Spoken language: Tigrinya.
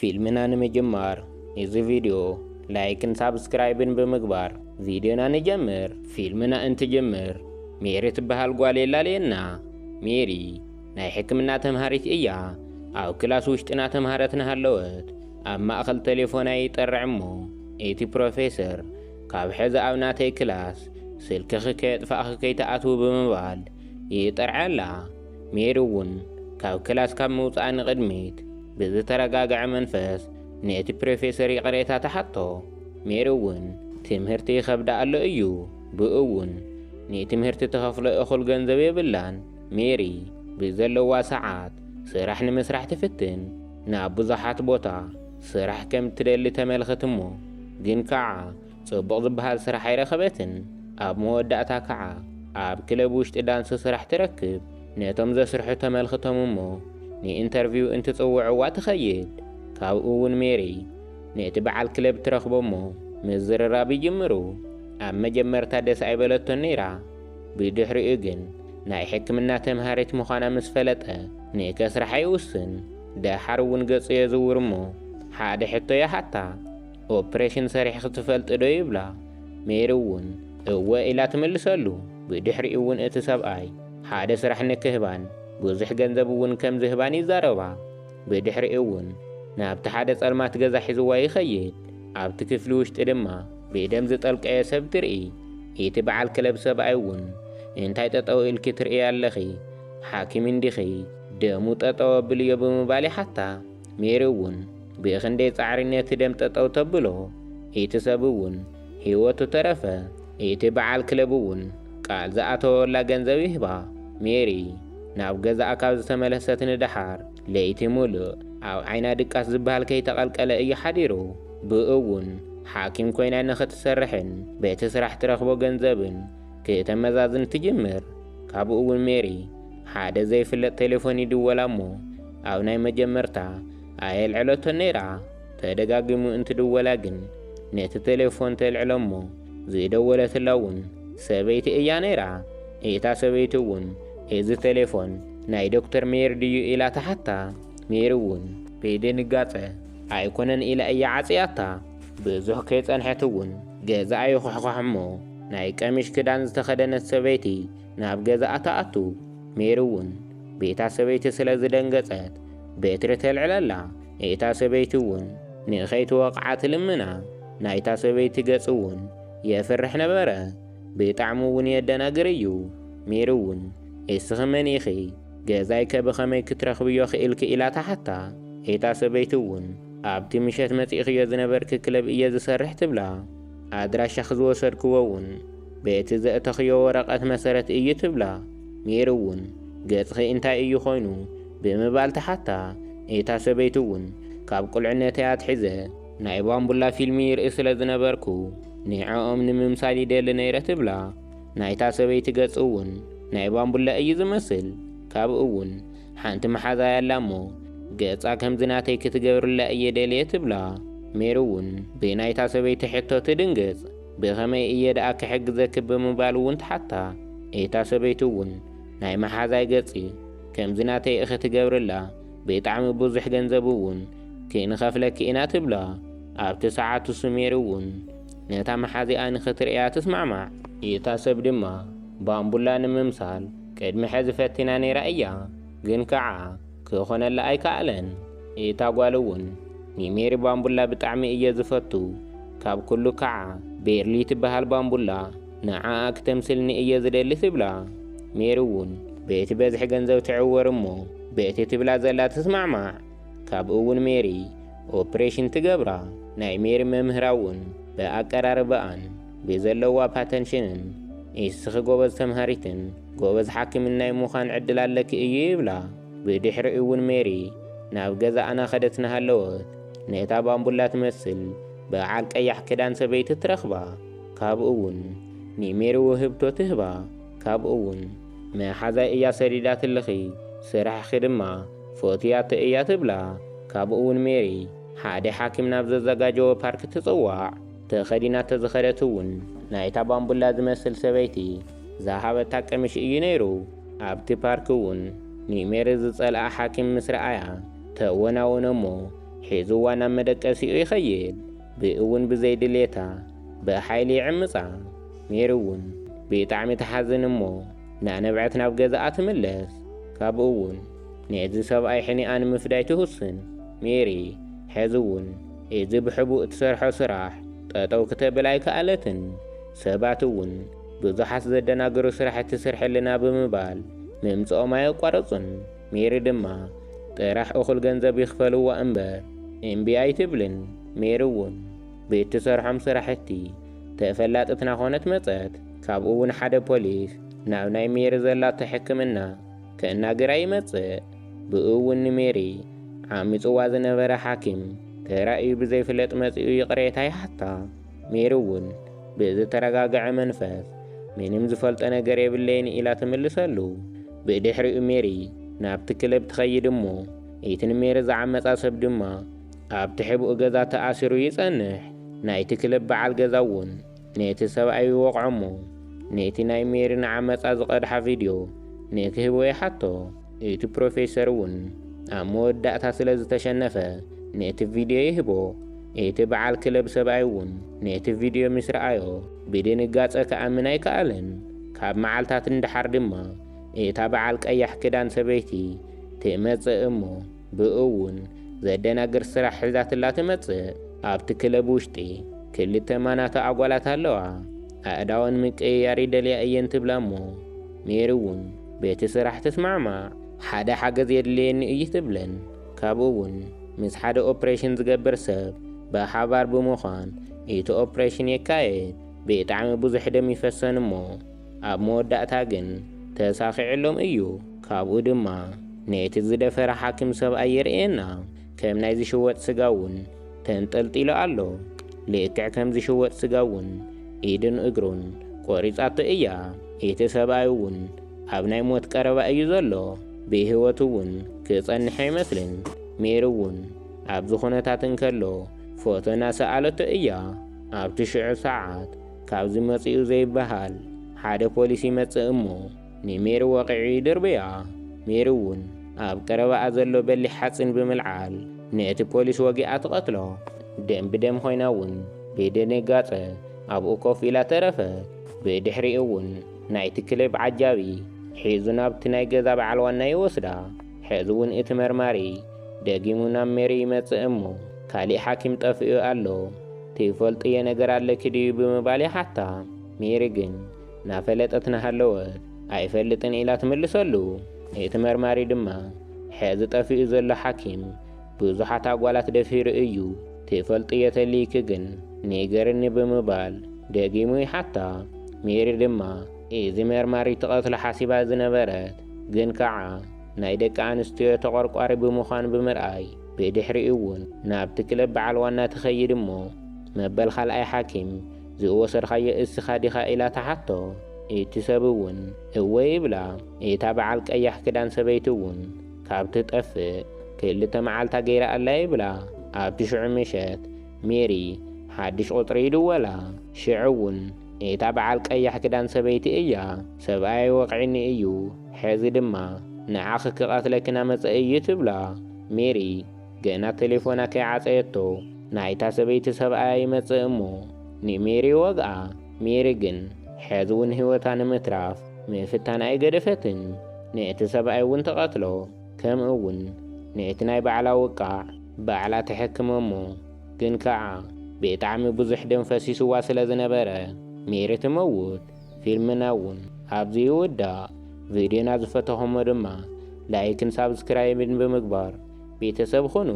ፊልምና ንምጅማር እዚ ቪድዮ ላይክን ሳብስክራይብን ብምግባር ቪድዮና ንጀምር። ፊልምና እንትጅምር ሜሪ ትበሃል ጓል የላልየና። ሜሪ ናይ ሕክምና ተምሃሪት እያ። ኣብ ክላስ ውሽጢ እናተምሃረት እናሃለወት ኣብ ማእኸል ቴሌፎና ይጠርዕ እሞ እቲ ፕሮፌሰር ካብ ሕዚ ኣብ ናተይ ክላስ ስልክኺ ከየጥፋእኺ ከይትኣትዊ ብምባል ይጠርዓላ። ሜሪ እውን ካብ ክላስ ካብ ምውፅኣ ንቕድሚት ብዝተረጋግዐ መንፈስ ነቲ ፕሮፌሰር ይቕሬታ ትሓቶ። ሜሪ እውን ትምህርቲ ይኸብዳ ኣሎ እዩ። ብኡ እውን ንትምህርቲ ትኸፍሎ እኹል ገንዘብ የብላን። ሜሪ ብዘለዋ ሰዓት ስራሕ ንምስራሕ ትፍትን። ናብ ብዙሓት ቦታ ስራሕ ከም ትደሊ ተመልኽት እሞ ግን ከዓ ጽቡቕ ዝበሃል ስራሕ ኣይረኸበትን። ኣብ መወዳእታ ከዓ ኣብ ክለብ ውሽጢ ዳንስ ስራሕ ትረክብ። ነቶም ዘስርሑ ተመልኽቶም እሞ ንኢንተርቪው እንትጽውዕዋ ትኸይድ። ካብኡ እውን ሜሪ ነቲ በዓል ክለብ ትረኽቦ እሞ ምዝርራብ ይጅምሩ። ኣብ መጀመርታ ደስ ኣይበለቶን ነይራ። ብድሕሪኡ ግን ናይ ሕክምና ተምሃሪት ምዃና ምስ ፈለጠ ንከስርሓ ይውስን። ደሓር እውን ገጹ የዝውር እሞ ሓደ ሕቶ ይሓታ። ኦፕሬሽን ሰሪሕኺ ትፈልጢ ዶ ይብላ። ሜሪ እውን እወ ኢላ ትምልሰሉ። ብድሕሪኡ እውን እቲ ሰብኣይ ሓደ ስራሕ ንክህባን ብዙሕ ገንዘብ እውን ከም ዝህባን ይዛረባ። ብድሕሪኡ እውን ናብቲ ሓደ ጸልማት ገዛ ሒዝዋ ይኸይድ። ኣብቲ ክፍሊ ውሽጢ ድማ ብደም ዝጠልቀየ ሰብ ትርኢ። እቲ በዓል ክለብ ሰብኣይ እውን እንታይ ጠጠው ኢልኪ ትርእያ ኣለኺ? ሓኪም እንዲኺ? ደሙ ጠጠው ኣብልዮ ብምባል ይሓታ። ሜሪ እውን ብኽንደይ ጻዕሪ ነቲ ደም ጠጠው ተብሎ። እቲ ሰብ እውን ህይወቱ ተረፈ። እቲ በዓል ክለብ እውን ቃል ዝኣተወላ ገንዘብ ይህባ። ሜሪ ናብ ገዛኣ ካብ ዝተመለሰት ንደሓር ለይቲ ሙሉእ ኣብ ዓይና ድቃስ ዝበሃል ከይተቐልቀለ እዩ ሓዲሩ። ብኡ እውን ሓኪም ኮይና ንኽትሰርሕን በቲ ስራሕ ትረኽቦ ገንዘብን ክተመዛዝን ትጅምር። ካብኡ እውን ሜሪ ሓደ ዘይፍለጥ ቴሌፎን ይድወላ እሞ ኣብ ናይ መጀመርታ ኣየልዕለቶን ነይራ። ተደጋጊሙ እንትድወላ ግን ነቲ ቴሌፎን ተልዕሎ እሞ ዝደወለትላ እውን ሰበይቲ እያ ነይራ። እታ ሰበይቲ እውን እዚ ቴሌፎን ናይ ዶክተር ሜሪ ድዩ ኢላ ትሓታ። ሜሪ እውን ብድንጋጸ ኣይኮነን ኢላ እያ ዓጽያታ። ብዙሕ ከይጸንሐት እውን ገዛኣ ይኹሕኳሕ እሞ ናይ ቀሚሽ ክዳን ዝተኸደነት ሰበይቲ ናብ ገዛኣ ትኣቱ። ሜሪ እውን ቤታ ሰበይቲ ስለ ዝደንገጸት በትሪ ተልዕለላ። እታ ሰበይቲ እውን ንኸይትወቕዓ ትልምና። ናይታ ሰበይቲ ገጽ እውን የፍርሕ ነበረ። ብጣዕሚ እውን የደናግር እዩ። ሜሪ እውን እስኺ መን ኢኺ? ገዛይከ ብኸመይ ክትረኽብዮ ክኢልኪ? ኢላ ትሓታ። እታ ሰበይቲ እውን ኣብቲ ምሸት መጺእኽዮ ዝነበርኪ ክለብ እየ ዝሰርሕ ትብላ። ኣድራሻኺ ዝወሰድክዎ እውን በቲ ዘእተኽዮ ወረቐት መሰረት እዩ ትብላ። ሜሪ እውን ገጽኺ እንታይ እዩ ኮይኑ? ብምባል ትሓታ። እታ ሰበይቲ እውን ካብ ቁልዕነተይ ኣትሒዘ ናይ ባምቡላ ፊልም ይርኢ ስለ ዝነበርኩ ንዕኦም ንምምሳል ይደሊ ነይረ ትብላ። ናይታ ሰበይቲ ገጽ እውን ናይ ባምቡላ እዩ ዝመስል። ካብኡ እውን ሓንቲ መሓዛይ ኣላ እሞ ገጻ ከምዚ ናተይ ክትገብርላ እየ ደልየ ትብላ። ሜሪ እውን ብናይታ ሰበይቲ ሕቶ ትድንግጽ። ብኸመይ እየ ደኣ ክሕግዘኪ ብምባል እውን ትሓታ። እታ ሰበይቲ እውን ናይ መሓዛይ ገጺ ከምዚ ናተይ ኢኺ ትገብርላ፣ ብጣዕሚ ብዙሕ ገንዘብ እውን ክንኸፍለኪ ኢና ትብላ። ኣብቲ ሰዓት እሱ ሜሪ እውን ነታ መሓዚኣ ንኽትርእያ ትስማዕማዕ። እታ ሰብ ድማ ባምቡላ ንምምሳል ቅድሚ ሕዚ ፈቲና ነይራ እያ፣ ግን ከዓ ክኾነላ ኣይከኣለን። እታ ጓል እውን ንሜሪ ባምቡላ ብጣዕሚ እየ ዝፈቱ፣ ካብ ኩሉ ከዓ ቤርሊ ትበሃል ባምቡላ ንዓኣ ክተምስልኒ እየ ዝደሊ ትብላ። ሜሪ እውን በቲ በዝሒ ገንዘብ ትዕወር እሞ በቲ ትብላ ዘላ ትስማዕማዕ። ካብኡ እውን ሜሪ ኦፕሬሽን ትገብራ። ናይ ሜሪ መምህራ እውን ብኣቀራርባኣን ብዘለዋ ፓተንሽንን እስኺ ጎበዝ ተምሃሪትን ጎበዝ ሓኪምን ናይ ምዃን ዕድል ኣለኪ እዩ ይብላ። ብድሕሪኡ እውን ሜሪ ናብ ገዛኣ እናኸደት እናሃለወት ነታ ባምቡላ ትመስል በዓል ቀያሕ ክዳን ሰበይቲ ትረኽባ። ካብኡ እውን ንሜሪ ውህብቶ ትህባ። ካብኡ እውን መሓዛይ እያ ሰዲዳትልኺ፣ ስራሕኺ ድማ ፈትያቶ እያ ትብላ። ካብኡ እውን ሜሪ ሓደ ሓኪም ናብ ዘዘጋጀወ ፓርክ ትጽዋዕ። ተኸዲናቶ ዝኸደት እውን ናይታ ባምቡላ ዝመስል ሰበይቲ ዝሃበታ ቀሚሽ እዩ ነይሩ። ኣብቲ ፓርክ እውን ንሜሪ ዝጸልኣ ሓኪም ምስ ረኣያ ተወናወነ እሞ ሒዝዋ ናብ መደቀሲኡ ይኸይድ። ብእውን ብዘይ ድሌታ ብሓይሊ ይዕምጻ። ሜሪ እውን ብጣዕሚ ትሓዝን እሞ ናነብዐት ናብ ገዛኣ ትምለስ። ካብኡ እውን ነዚ ሰብኣይ ሕኒኣ ንምፍዳይ ትውስን። ሜሪ ሕዚ እውን እዚ ብሕቡእ እትሰርሖ ስራሕ ጠጠው ክተብል ኣይከኣለትን። ሰባት እውን ብዙሓት ዘደናግሩ ስራሕ ትሰርሐልና ብምባል ምምጽኦም ኣየቋረጹን። ሜሪ ድማ ጥራሕ እኹል ገንዘብ ይኽፈልዋ እምበር እምቢ ኣይትብልን። ሜሪ እውን ብእትሰርሖም ስራሕቲ ተፈላጥት ናኾነት መጸት። ካብኡ እውን ሓደ ፖሊስ ናብ ናይ ሜሪ ዘላቶ ሕክምና ከናግራ ይመጽእ። ብኡ እውን ንሜሪ ዓሚጽዋ ዝነበረ ሓኪም ተራእዩ ብዘይፍለጥ መጺኡ ይቕሬታ ይሓታ። ሜሪ እውን ብዝተረጋግዐ መንፈስ ምንም ዝፈልጦ ነገር የብለይን ኢላ ትምልሰሉ። ብድሕሪኡ ሜሪ ናብቲ ክለብ ትኸይድ እሞ እቲ ንሜሪ ዝዓመጻ ሰብ ድማ ኣብቲ ሕቡእ ገዛ ተኣሲሩ ይጸንሕ። ናይቲ ክለብ በዓል ገዛ እውን ነቲ ሰብኣይ ይወቕዖ እሞ ነቲ ናይ ሜሪ ንዓመጻ ዝቐድሓ ቪድዮ ንክህቦ ይሓቶ። እቲ ፕሮፌሰር እውን ኣብ መወዳእታ ስለ ዝተሸነፈ ነቲ ቪድዮ ይህቦ። እቲ በዓል ክለብ ሰብኣይ እውን ነቲ ቪድዮ ምስ ረኣዮ ብድንጋጸ ክኣምን ኣይከኣለን። ካብ መዓልታት ንደሓር ድማ እታ በዓል ቀያሕ ክዳን ሰበይቲ ትመጽእ እሞ ብኡ እውን ዘደናግር ስራሕ ሒዛትላ ትመጽእ። ኣብቲ ክለብ ውሽጢ ክልተ ማናቶ ኣጓላት ኣለዋ። ኣእዳወን ምቅይያር ይደልያ እየን ትብላ እሞ ሜሪ እውን በቲ ስራሕ ትስማዕማዕ። ሓደ ሓገዝ የድልየኒ እዩ ትብለን። ካብኡ እውን ምስ ሓደ ኦፕሬሽን ዝገብር ሰብ ብሓባር ብምዃን እቲ ኦፕሬሽን የካየድ። ብጣዕሚ ብዙሕ ደም ይፈሰን እሞ ኣብ መወዳእታ ግን ተሳኺዕሎም እዩ። ካብኡ ድማ ነቲ ዝደፈረ ሓኪም ሰብኣይ የርእየና። ከም ናይ ዝሽወጥ ስጋ እውን ተንጠልጢሉ ኣሎ። ልክዕ ከም ዝሽወጥ ስጋ እውን ኢድን እግሩን ቆሪጻቶ እያ። እቲ ሰብኣይ እውን ኣብ ናይ ሞት ቀረባ እዩ ዘሎ። ብህይወት እውን ክጸንሕ ኣይመስልን። ሜሪ እውን ኣብዚ ኩነታት እንከሎ ፎቶ እናሰኣለቶ እያ። ኣብቲ ሽዑ ሰዓት ካብዚ መጺኡ ዘይበሃል ሓደ ፖሊስ ይመጽእ እሞ ንሜሪ ወቒዑ ይድርብያ። ሜሪ እውን ኣብ ቀረባኣ ዘሎ በሊሕ ሓጺን ብምልዓል ነቲ ፖሊስ ወጊኣ ትቐትሎ። ደም ብደም ኮይና እውን ብድንጋጸ ኣብኡ ኮፍ ኢላ ተረፈት። ብድሕሪኡ እውን ናይቲ ክለብ ዓጃቢ ሒዙ ናብቲ ናይ ገዛ በዓል ዋና ይወስዳ። ሕዚ እውን እቲ መርማሪ ደጊሙ ናብ ሜሪ ይመጽእ እሞ ካሊእ ሓኪም ጠፊኡ ኣሎ፣ ትፈልጥዮ ነገር ኣለኪ ድዩ ብምባል ይሓታ። ሜሪ ግን ናፈለጠት ናሃለወት ኣይፈልጥን ኢላ ትምልሰሉ። እቲ መርማሪ ድማ ሕዚ ጠፊኡ ዘሎ ሓኪም ብዙሓት ኣጓላት ደፊሩ እዩ፣ ትፈልጥዮ ተልይኪ ግን ንገርኒ ብምባል ደጊሙ ይሓታ። ሜሪ ድማ እዚ መርማሪ ትቐትሎ ሓሲባ ዝነበረት ግን ከዓ ናይ ደቂ ኣንስትዮ ተቖርቋሪ ብምዃን ብምርኣይ ብድሕሪኡ እውን ናብቲ ክለብ በዓል ዋና ትኸይድ እሞ መበል ካልኣይ ሓኪም ዝወሰድካዮ እስኻ ዲኻ ኢላ ትሓቶ። እቲ ሰብ እውን እወ ይብላ። እታ በዓል ቀያሕ ክዳን ሰበይቲ እውን ካብ ትጠፍእ ክልተ መዓልታ ገይራ ኣላ ይብላ። ኣብቲ ሽዑ ምሸት ሜሪ ሓድሽ ቁጽሪ ይድወላ። ሽዑ እውን እታ በዓል ቀያሕ ክዳን ሰበይቲ እያ። ሰብኣይ ወቕዒኒ እዩ፣ ሕዚ ድማ ንዓኺ ክቐትለኪ ናመጸ እዩ ትብላ። ሜሪ ገና ቴሌፎና ከይዓጸየቶ ናይታ ሰበይቲ ሰብኣያ ይመጽእ እሞ ንሜሪ ይወግኣ። ሜሪ ግን ሕዚ እውን ህይወታ ንምትራፍ ምፍታን ኣይገደፈትን። ነቲ ሰብኣይ እውን ትቐትሎ፣ ከምኡ እውን ነቲ ናይ ባዕላ ውቃዕ ባዕላ ትሕክሞ እሞ ግን ከዓ ብጣዕሚ ብዙሕ ደም ፈሲስዋ ስለ ዝነበረ ሜሪ ትመውት። ፊልምና እውን ኣብዚ ይውዳእ። ቪድዮና ዝፈተኹሞ ድማ ላይክን ሳብስክራይብን ብምግባር ቤተሰብ ኹኑ።